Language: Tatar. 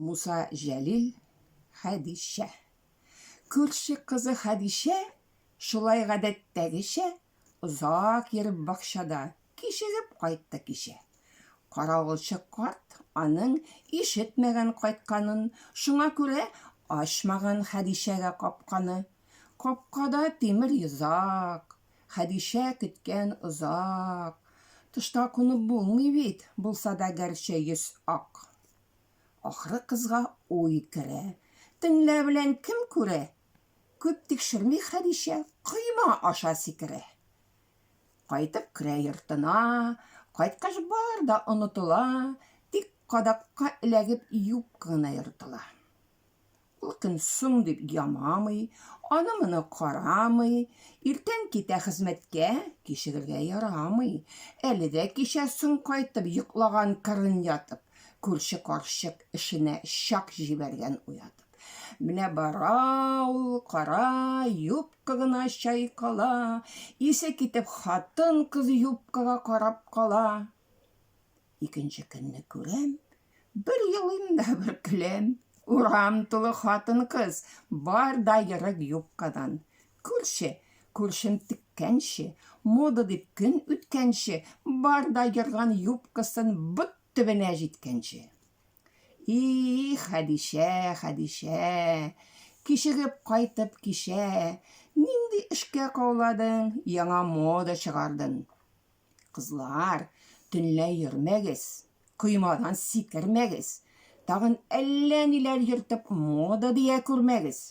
Муса Җәлил, Хәдичә. Күрше кызы Хәдичә шулай гадәттәгечә озак йөреп бакчада, кичегеп кайтты кичә. Каравылчы карт аның ишетмәгән кайтканын, шуңа күрә ачмаган Хәдичәгә капканы. Капкада тимер йозак, Хәдичә көткән озак. Тышта кунып булмый бит, булса да гәрчә йөз ак. Ахры кызга уй керә. Төнлә белән кем күрә? Күп тикшерми Хәдичә, койма аша сикерә. Кайтып керә йортына, кайткач бар да онытыла, тик кадакка эләгеп юбка гына ертыла. Ул көн соң дип ямамый, аны-моны карамый, иртән китә хезмәткә, кичегергә ярамый. Әле дә кичә соң кайтып йоклаган кырын ятып, күрше карчык эшенә чак җибәргән уятып. Менә бара ул, кара, юбка гына чайкала, исе китеп хатын-кыз юбкага карап кала. Икенче көнне күрәм, бер елыйм да бер көләм. Урам тулы хатын-кыз, бар да ерык юбкадан. Күрше, күршем теккәнче, мода дип көн үткәнче, бар да ерган юбкасын бот төбенә җиткәнче. И, Хәдичә, Хәдичә, кичегеп кайтып кичә, нинди эшкә кауладың, яңа мода чыгардың. Кызлар, төнлә йөрмәгез, коймадан сикермәгез, тагын әллә ниләр йөртеп мода дия күрмәгез.